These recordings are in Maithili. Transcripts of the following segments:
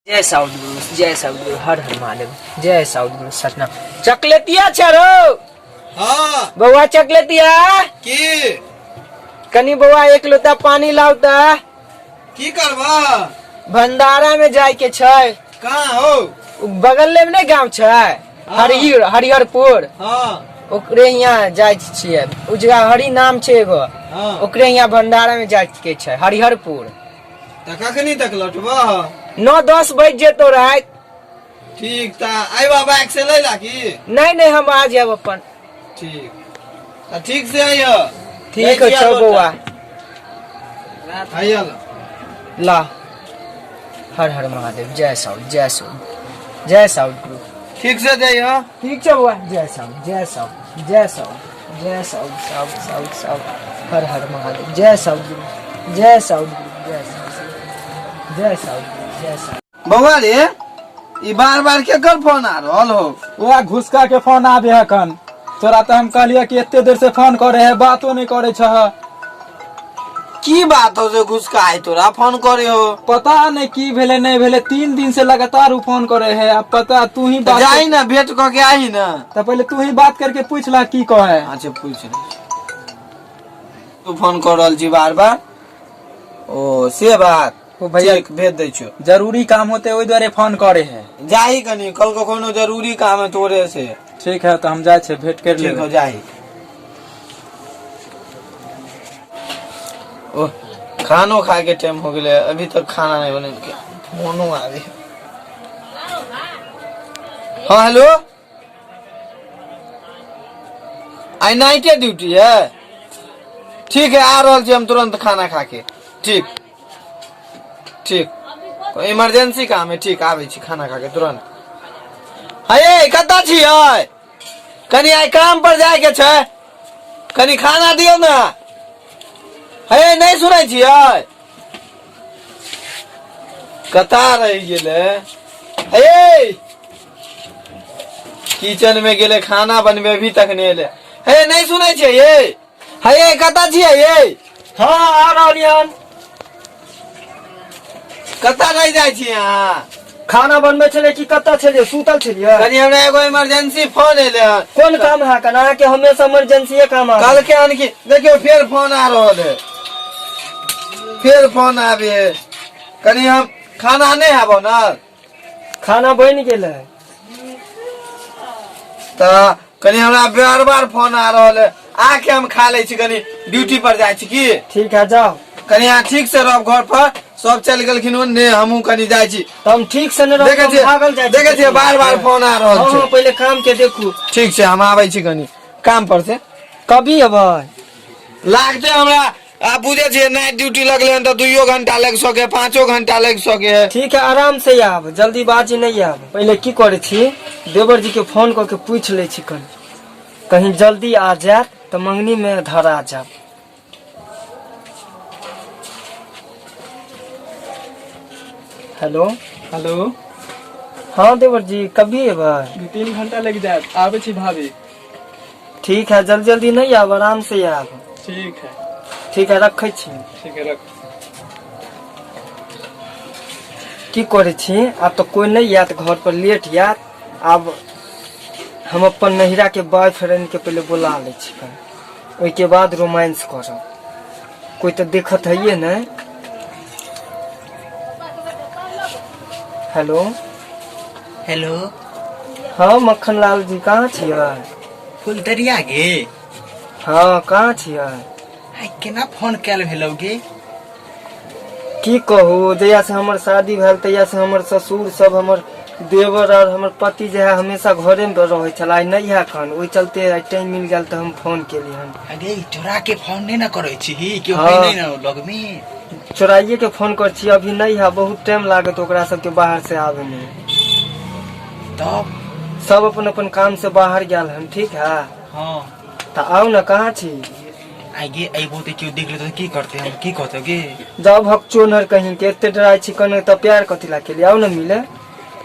जय साउथ गुरु, जय साउथ गुरु, हर हर महादेव, जय साउथ गुरु। सतना चकलेटिया छै रो। हाँ। बौआ चकलेटिया। की? कनी बौआ एक लोटा पानी लाउ त। की करबा? भंडारा में जाय के छै। कहाँ हो? उ बगल में नहीं गांव छै? हाँ। हरिहर, हरिहरपुर। हाँ। ओकरे यहाँ जाय छियै, उ जगह हरि नाम छै एगो। हाँ। ओकरे यहाँ भंडारा में जाय के छै, हरिहरपुर। तऽ कखनी तक लौटबह? 9-10 बज जेतो राति। ठीक, तऽ अयबा बाइक से लै ला की? नहीं नहीं, हम आ जायब अपन। ठीक, तऽ ठीक से अइह। ठीक है छौ बौआ। अइह। ला, हर हर महादेव, जय साउथ, जय साउथ, जय साउथ गुरु। ठीक से जइह। ठीक छै बौआ, जय साउथ, जय साउथ, जय साउथ, जय साउथ, साउथ साउथ साउथ, हर हर महादेव, जय साउथ गुरु, जय साउथ गुरु, जय साउथ, जय साउथ गुरु, जय साउथ। बौआ रे, ई बार बार केकर फोन आ रहल हो? वएह घुसका के फोन आबे है अखन। तोरा तऽ हम कहलियै कि एते देर से फोन करे है, बातो नहीं करे छह। की बात हो से घुसका आइ तोरा फोन करे हो? पता नहीं की भेले नहीं भेले, 3 दिन से लगातार उ फोन करे है। अब पता तू ही तऽ बात जाही ना, भेंट कऽ के आही ना। तऽ पहले तू ही बात करके पूछ ला की कहे। अच्छा, पूछ ले। तू फोन कर रहल छी बार बार, ओ से बात? ओ भैया। ठीक, भेज दै छियो। जरूरी काम होते ओहि दुआरे फोन करे है। जाही कनी, कल को कोनो जरूरी काम है तोरे से। ठीक है, तऽ हम जाइ छियै, भेंट कर ठीक हो लेबै। जाही। ओह, खानो खाए के टाइम हो गेलै, अभी तक खाना नहीं बनेलकै। फोनो आबे। हाँ हेलो, आई नाइटे ड्यूटी है? ठीक है, आ रहल छी हम तुरंत खाना खा के। ठीक ठीक, कोई इमरजेंसी काम है। ठीक, आबै छी खाना खा के तुरंत। हे, कतऽ छियै? कनी आइ काम पर जाय के छै, कनी खाना दियौ ने। हे, नहि सुनै छियै? कतऽ रहि गेलै? हे, किचन में गेलै खाना बनबे, अभी तक नहि एलै। हे, नहि सुनै छियै? ये हे, कतऽ छियै ये? हाँ, आ रहलियन। कतऽ रहि जाइ छियै अहाँ? खाना बनबै छलियै। की कतऽ छलियै? सुतल छलियै? कनी हमरा एगो इमरजेंसी फोन एलै हन। कोन काम है कन? अहाँके हमेशा इमरजेंसीए काम आ। कल के अनकी देखियौ, फेर फोन आ रहल है, फेर फोन आबे है। कनी हम खाना नहीं आबो ना? खाना बनि गेल है। तऽ कनी हमरा बार बार फोन आ रहल है, आके हम खा लै छी, कनी ड्यूटी पर जाइ छी की? ठीक है, जाओ। कनी अहाँ ठीक से रहब घर पर, सब चलि गेलखिन ओन्ने, हमहूँ कनी जाइ छी। तऽ हम ठीक से नहि रहब देखै तऽ हम छियै भागल जाइ छी। देखै छियै, बार बार फोन आ रहल हँ। छै। हँ, पहिले काम के देखू। ठीक छै, हम आबै छी कनी काम पर से। कभी अबै? लागते हमरा, आ बुझे छियै, नाइट ड्यूटी लगले हन तऽ 2 घंटा लागि सके, 5 घंटा लागि सके है। ठीक है, आराम से आब, जल्दीबाजी नहीं आब। पहिले की करै छी, देवर जी के फोन कऽ के पूछि लै छी कनि, कहीं जल्दी आ जायत तऽ मंगनी में धरा जायब। हेलो। हेलो। हाँ देवर जी, कभी एबै? 2-3 घंटा लागि जायत, आबै छी भाभी। ठीक है, जल्दी जल्दी नहीं आब, आराम से आब। ठीक है। ठीक है, रखै छी। ठीक है, रख। की करै छी, आब तऽ कोइ नहि आयत घर पर, लेट आयत। आब हम अपन नहिरा के बॉयफ्रेंड के पहिले बुला लै छी कनि, ओहिके बाद रोमांस करब। कोइ तऽ देखत हइए नहि। हेलो। हेलो। हाँ मक्खन लाल जी, कहाँ छियै? फुलदरिया गे। हाँ, कहाँ छियै? आइ केना फोन कयल भेलौ गे? की कहू, जहिया से हमर शादी भेल तहिया से हमर ससुर सब, हमर देवर और हमर पति जे है, हमेशा घरे में रहै छल। आइ नहि है एखन, ओहि चलते आइ टाइम मिल गेल तऽ हम फोन केली हन। अगे, चोरा के फोन नहीं ना करै छी केओ? हाँ। है नहीं ना लग में? चोराइए के फोन कर छी। अभी नहीं है, बहुत टाइम लागत ओकरा सबके बाहर से आबे में। तब? सब अपन अपन काम से बाहर गेल हन। ठीक है? हाँ। तऽ आउ ने, कहाँ छी? आइ गे, अइबो तऽ केओ देख लेतौ तऽ की करतै? हम की कहतौ गे? जाउ भकचोनहर कहीं के, एते डराइ छी कने तऽ प्यार कथी ला केली? आउ ने मिले।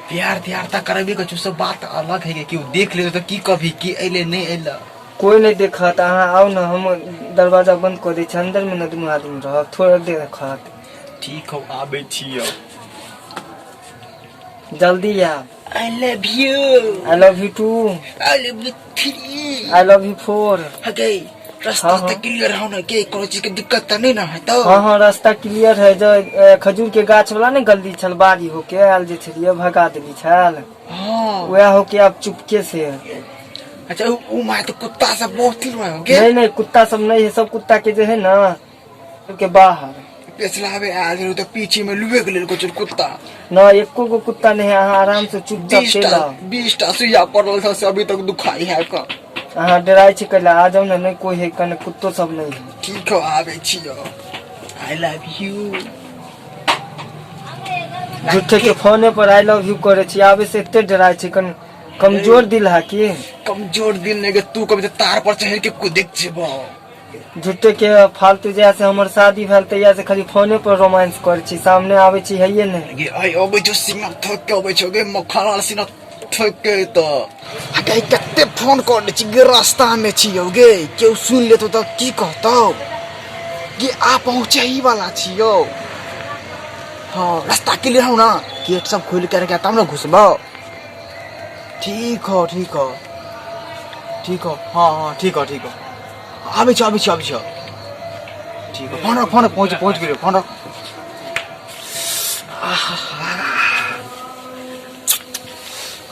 प्यार त्यार तऽ करबे करै छौ, सब बात अलग है गे। केओ देख लेतौ तऽ की कहबी कि अइले नहि अइले? कोई नहीं देखत, अहाँ आउ ने, हम दरवाजा बंद कऽ दै छी, अंदर में ने दुनू आदमी रहब, थोड़ा देखत। ठीक हौ, आबै छियौ। जल्दी आयब। I love you. I love you too. I love you three. I love you four. गे, रास्ता हाँ, हाँ। तऽ क्लियर हौ ने गे? कोनो चीज के दिक्कत तऽ नहीं ना हेतौ? हाँ हाँ, रास्ता क्लियर है। जो खजूर के गाछ वाला ने गली छल, बाड़ी होके आयल जे छलियै, भगा देली छल। हाँ। वएह होके आब चुपके से। अच्छा, उ माय तऽ कुत्ता सब बहुत ही रहे गे। नहीं नहीं, कुत्ता सब नहीं है। सब कुत्ता के जो है ना के बाहर। पिछला बेर आयल रहो तऽ पीछे में लुबे के लेल छल कुत्ता। न, एको गो कुत्ता नहीं है। अहाँ आराम से चुपचाप 20 चलि टा आउ। 20 टा सुइया पड़ल छल से अभी तक दुखाई है का। अहाँ डराइ छी कैला? आ जाउ ने। नहीं कोई है, कने कुत्तो सब नहीं है। ठीक हो, आबै छियो। I love you. झूठे के फोने पर I love you करे छी, आबे से एते डराइ छी। कन कमजोर दिल है की? कमजोर दिल नहीं के, तू कभी तऽ तार पर चढ़ के कुदिक जेबो। झूठे के फालतू। जहिया से हमर शादी भेल तहिया से खाली फोने पर रोमांस करे छी, सामने आबै छी हैये नहीं। गे, आइ अबै छौ, सीना थक के अबै छौ गे, मखाना सीना थक के। तऽ गे, कते फोन कर दै छी गे, रास्ता में छियौ गे। केओ सुनि लेतौ तऽ की कहतौ गे? आ पहुँचे ही वाला छियौ। हाँ, रास्ता क्लियर हौ ना? गेट सब खोल के रखे तब ने घुसबौ। ठीक हो, ठीक हो, ठीक हो। हाँ हाँ, ठीक हो, ठीक हो। आबै छौ, आबै छौ, आबै छौ। ठीक हो, फोन रख, फोन रख। पहुँच पहुँच गेलियौ, फोन रख।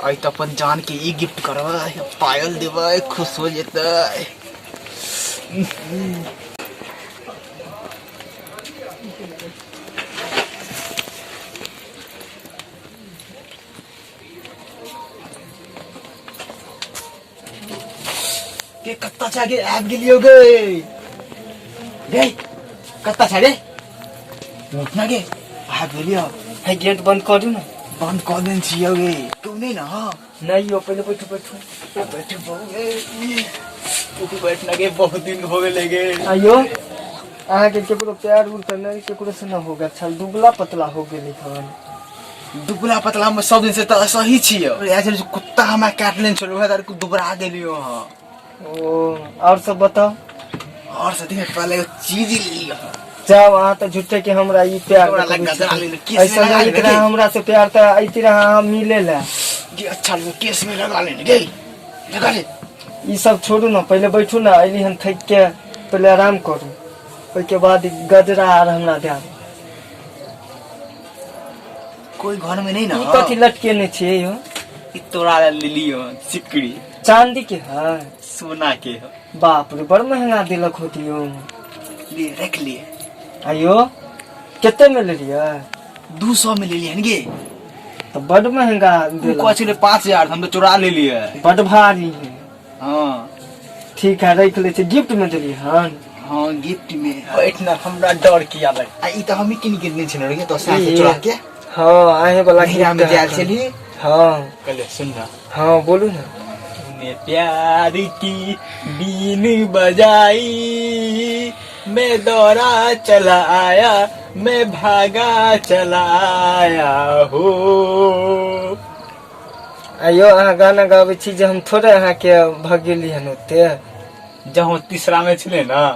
आइ तऽ अपन जान के ई गिफ्ट करबै, पायल देबै, खुश हो जेतै। के कत्ता छै गे? आबि गेलियो गे। गे, कत्ता छै रे? उठना गे, आबि गेलियो। है, गेट बंद करू ने। बंद कऽ देने छियौ गे। तू नहीं ना? नहीं यो, पहले बैठू, बैठू। बैठू गे, तू बैठना गे, बहुत दिन हो गेले गे। आइयो अहाँके केकरो प्यार उर तऽ नहि केकरो से न हो गेल छल? दुबला पतला हो गेली हन। दुबला पतला में सब दिन से तऽ सही छियौ। ऐसे कुत्ता हमरा काटि लेने छल, उएह दुआरे दुबरा गेलियो हँ। ओ, और सब बताओ। और सब देख, पहले एगो चीज ले लियो। जाओ, अहाँ तऽ झूठे के हमरा ई प्यार तोरा देखबै लग छी। गदरा लेने, केस में ऐसा लगा नहीं लेने रहा गे। हमरा से प्यार तऽ ऐती रहा अहाँ मिले ला। गे, अच्छा लगे, केस में लगा लेने गे, लगा ले। ई सब छोड़ू ने, पहिले बैठू ने। अयली हन थकि के, पहिले आराम करू, ओहिके बाद ई गजरा आर हमरा दए। कोई घर में नहीं ना? ई कथी लटकेने छियै यौ? ई तोरा ले लेलियो सिकड़ी। चांदी के है? सोना के है। बाप रे, बड़ महंगा देलक होती यौ। ले, रख लिए। आइयो, कते में लेलियै? 200 में ले लिए गे। तऽ बड महंगा तू देलक। कहै छलै 5000, हम तो चोरा लेलिए। बड भारी है। हाँ। ठीक है, रख लै छी। गिफ्ट में देलियै हन? हाँ, गिफ्ट में। बैठ ना, हमरा डर किया लग आ ई तऽ हम ही किन के देने छलियै गे तो से चोरा के। हाँ, अहें वाला नहिरा में गिफ्ट है। जायल छली। हाँ। कहले सुन ना। हाँ, बोलू ना। तूने प्यार की बीन बजाई, मैं दौड़ा चला आया, मैं भागा चला आया हो। आइयो, अहाँ गाना गाबै छी जे हम थोड़े अहाँके भगेली हन ओते। जब हम तीसरा में छले ना,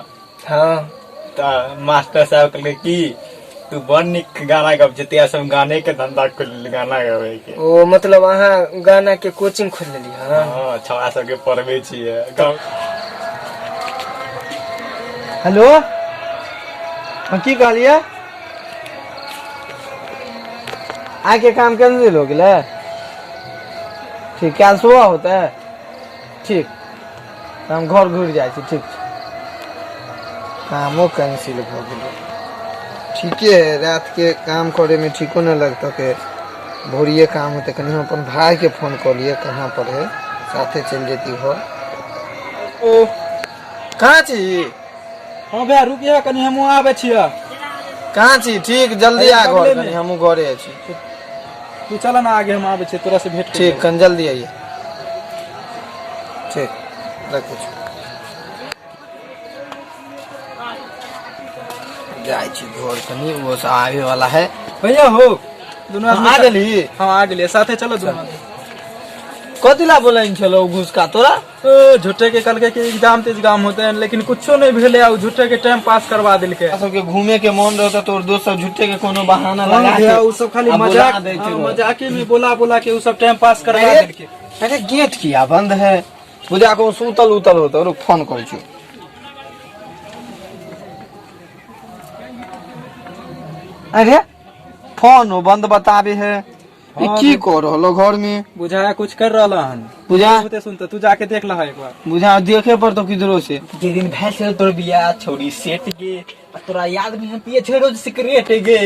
तऽ मास्टर साहब कहलकै कि तू बड़ नीक गाना गबै छै। तहिया से हम गाने के धंधा खोलि लेलियै, गाना गबै के। ओ, मतलब अहाँ गाना के कोचिंग खोलि लेलियै हन? हँ, छौड़ा सबके पढ़बै छियै गाँव। हेलो, हम की कहलियै? आइके काम कैंसिल हो गेलै। ठीक, काल्हि सुबह होतै। ठीक, तऽ हम घर घुरि जाइ छी। ठीक छै, कामो कैंसिल भऽ गेलै। ठीके है, रातिके काम करैमे ठीको नहि लगतै के भोरिए काम होतै। कनि हम अपन भाइके फोन कऽ लियै, कहाँ पर है, साथे चलि जैती घर। ओ, कहाँ छी? हाँ भैया, रुकिए कनि, हमहूँ आबै छियै। कहाँ छी? ठीक, जल्दी आ घर। बगलेमे। कनि हमहूँ घरे छी। तू चल ना आगे, हम आबै छियै, तोरा से भेंट। ठीक, कनि जल्दी आइए। ठीक, रखै छी। जाइ छी घर कनि, ओहो सब आबे वाला है। भैया हो, दुनू आदमी आ गेली? हाँ, आ गेलियै। साथे चलो दुनू आदमी। कथी ला बोलन छलो घुसका तोरा? ओ, झूठे के कहलकै कि एग्जाम तेग्जाम होते हैं, लेकिन कुछो नहीं भेलै आ उ झूठे के टाइम पास करवा देलकै। सबके घूमे के मन रहता तोर दोस्त सब झूठे के कोनो बहाना लगा भैया के उ सब खाली आ बोला मजाक दै छै हाँ, रोज। मजाके में बोला बोला के उ सब टाइम पास करवा अरे, देलकै। अरे गेट किया बंद है? पूजा को सुतल उतल होता, रुक फोन करै छी। अरे फोन बंद बताबे है, ई की कर रहलो घर में? बुझाया कुछ कर रहला हन। बुझा होते सुनते, तू जाके देख लहा एक बार। बुझा देखे पर तो किधरो से। जे दिन भए छल तोर बियाह छौरी सेट गे, आ तोरा याद में हम पिए छे रोज सिगरेट गे।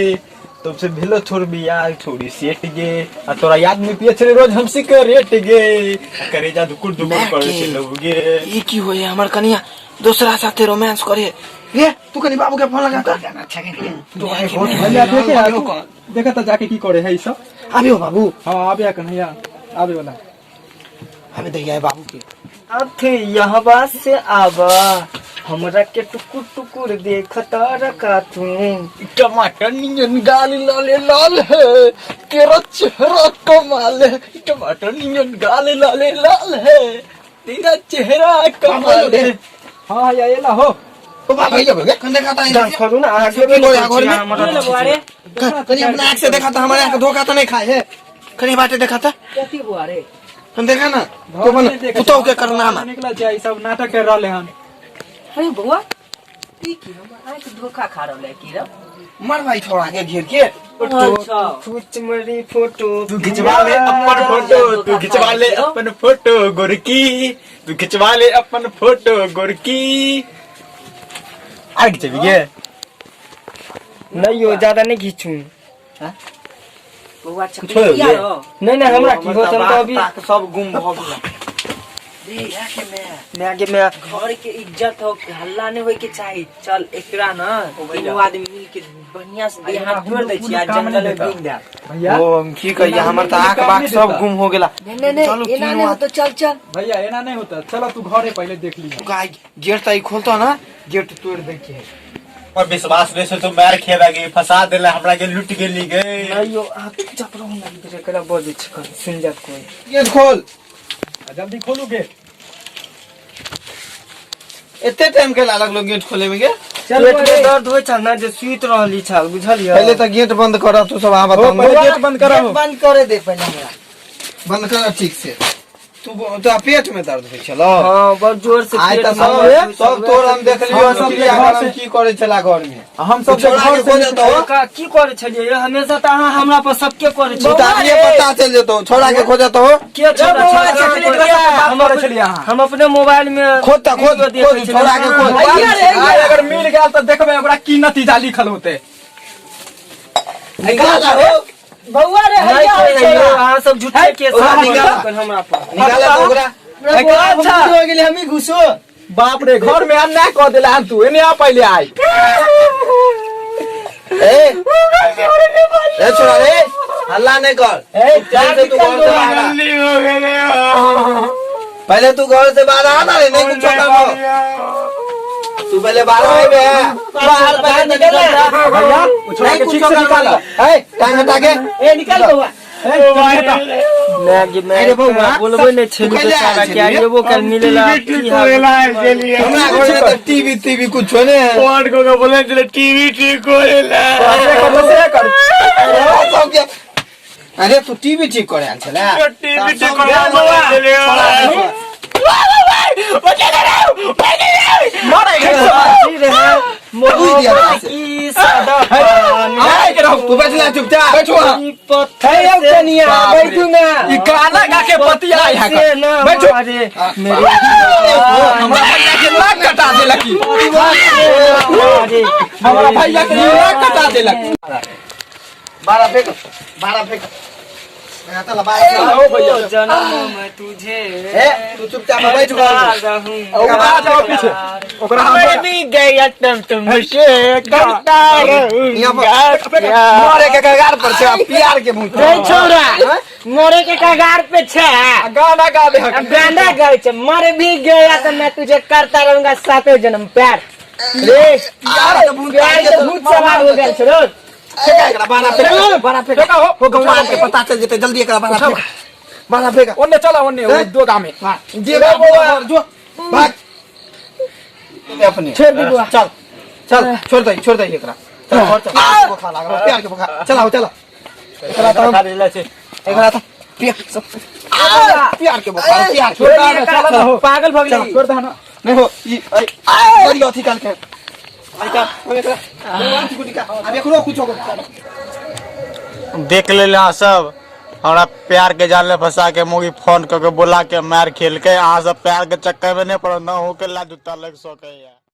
तब से भेलो तोर बियाह छौरी सेट गे, आ तोरा याद में पिए छे रोज हम सिगरेट गे, आ करेजा धुकुर धुकुर करे छे लोग गे। ई की होय, हमर कनिया दोसरा साथे रोमांस करे रे? तू कनी बाबू के फोन लगा त। भैया देखे आ, तू देखा त जाके की करे है ई सब। आबियो बाबू। हाँ आबे कन्हैया आबे वाला। हमें दैया है बाबू के। अब थे यहाँ बात से आवा, हमरा के टुकुर टुकुर देखता रखा तू। टमाटर नियन गाल लाले लाल है, तेरा चेहरा कमाल है। टमाटर नियन गाल लाले लाल है, तेरा चेहरा कमाल है। हाँ भैया ये ला हो। ओ बाबा भैया भैया कन देखा था? डांस करू ना आगे। की होया घर में? कनी अपना आँख से देखा था, हमारे आँख धोखा तो नहीं खाए है? कनी बाटे देखा था, कथी बुआ रे? कन देखा ना तो अपन पुतोह के करनामा निकला जाए, सब नाटक कर रहले हन। अरे बउआ ई की हमर आँख धोखा खा रहल है की रे? मर भाई छोड़ा के घेर के। अच्छा कुछ मरी फोटो तू खिंचवा ले अपन फोटो, तू खिंचवा ले अपन फोटो गोरकी, तू खिंचवा ले अपन फोटो गोरकी। आर खिंचबी गे? नहीं हो, ज्यादा नहीं खींचू। बउआ कुछो हो गे? नहीं नहीं, हमरा की हो, हम तो अभी सब गुम भ गेल। मैं आगे मैं घर के इज्जत हो, हल्ला नहीं होय के चाही। चल एकरा ना तीनों आदमी मिल के बढ़िया से देह हाथ तोड़ दै छी आ जंगल में बीन देब। भैया ओ हम की कहिए, हमर त आँख बाख सब गुम हो गेला। नहीं नहीं नहीं, चलू, एना तीनों नहीं होतो, चल चल। भैया एना नहीं होता, चलो तू घरे पहले देख ली। गाय गेट त खोलतो ना, गेट तोड़ दे के है। और विश्वास नहीं से तो मार खेबा गे, फंसा देला हमरा के, लूट गेली गे। नहीं हो, आप चुपचाप रहो ना, इधर एकरा बजै छै, कहीं सुन जात कोई। गेट खोल। जल्दी खोलू गेट। एते टाइम के ला लगलो गेट खोले में गे? पेट में दर्द होइ छल ना जे सुति रहली छल, बुझलियै? पहले त गेट बंद कर तू सब, आ बताओ। पहले गेट बंद करा। बंद करे दे पहले हमरा। बंद कर ठीक से। तू तो पेट में दर्द होइ छलो? हाँ, बहुत जोर से आइ पेट त में सब दर्द होइ सब छल। तोर हम देखलियो हम सब क्रियाक्रम घर से- की करे छला घर में। हम सब छोड़ा घर के से खोजत हो। का की करे छलियै? हमेशा त अहाँ हमरा पर सबके करे तू छलियै। त अभिये पता चल जेतो, छोड़ा के खोजत हो। के छोड़ा बउआ, छोड़ा चॉकलेट के के बात हम करे अपने- छलियै अहाँ। हम अपने मोबाइल में खोज त खोज, वीडियो देखै खोज, छलियै। छोड़ा के खोज। आइ अगर मिल गेल तऽ देखबै ओकरा की नतीजा लिखल होते। निकाल हो। बउआ रे, नहीं हैया कोई होइ नहीं, छौ। अहाँ सब झूठे के ओकरा सब निकाल। हमरा पर निकाल तो ओकरा। अच्छा हो गेलै, हमही घुसो। बाप रे, घर में अन्याय कऽ देला हन तू, एने आ पहिले आइ। ए ए छोड़ा रे, हल्ला नहीं कर। ए चल से तू घर से बाहर आ। पहले तू घर से बाहर आ ना रे, नहीं कुछ करबो। तू पहले बाहर आबे, बाहर पहले निकल ना। भैया ओ छोड़ा नहीं के कुछ ठीक से निकाल। ए टांग हटा के। ए निकल बउआ। मैं गे मैं अरे बउआ, बोलबै नहीं छली तू कैले बेचारा आयल के छली? आइबो कल मिलेला की हाल। हमरा घर में तो टीवी टीवी कुछ नहीं है। फोन को के बोले चले टीवी ठीक करेला। से कर। अरे सब के- अरे तू टीवी ठीक करे आयल छला? टीवी ठीक करेला बोले चले। की रहे बुझ दिया मोहब्बत की सदा पानी आए के रहो, तू बैठ ना चुपचाप, बैठ वहाँ। की पत्थर से बाप रे। बैठू ना। ई काना गा के पति आइ है से ना बैठो। मारे मेरे हमरा भैया के नाक कटा देलक ई। मारे हमरा भैया के नाक कटा देलक। बारह फेंक, बारह फेंक। यहाँ चला, बारह फेंक। आओ भैया। जन्म में तुझे ए, तू चुपचाप बैठ घर में। रहूं। ओकरा आ जाओ पीछे, ओकरा हम भी गया तुम तुमसे करता यहाँ पर मरे के कगार पर छै, आ प्यार के मुंह रे छौरा, मरे के कगार पे छे। गाना गा दे। अब गाना गाय छे, मर भी गया तो मैं तुझे करता रहूंगा सातों जन्म प्यार रे। प्यार के भूत। प्यार के भूत सवार हो गेल छे रो। फेंक एकरा, बारह फेंक, बारह फेंक। देखा हो। हो गौआ के पता चल जेतै जल्दी, एकरा बारह फेंक। मारा फेंका ओन्ने चला ओन्ने ओ दो गामे जे बौआ जो भाग अपने छोड़ दे बौआ चल चल छोड़ दे छोड़ दे एकरा चल घर चल बोखार लागल प्यार के बोखार चलाओ चलो एकरा तो एकरा तो प्यार सब प्यार के बोखार प्यार के छोड़ दे ना, चला ना हो पागल भऽ गेली छोड़ दे ना नहीं हो ई अरे बड़ी अथी काल के अरे का हम एकरा भगवान की गुटी का अब एकरो कुछ हो देख ले अहाँ सब हमरा प्यार के जाल में फंसा के मोगी फोन कऽ के बोला के मार खेलके अहाँ सब प्यार के चक्कर में नहीं पड़ो न हो के ला जूता लग सके।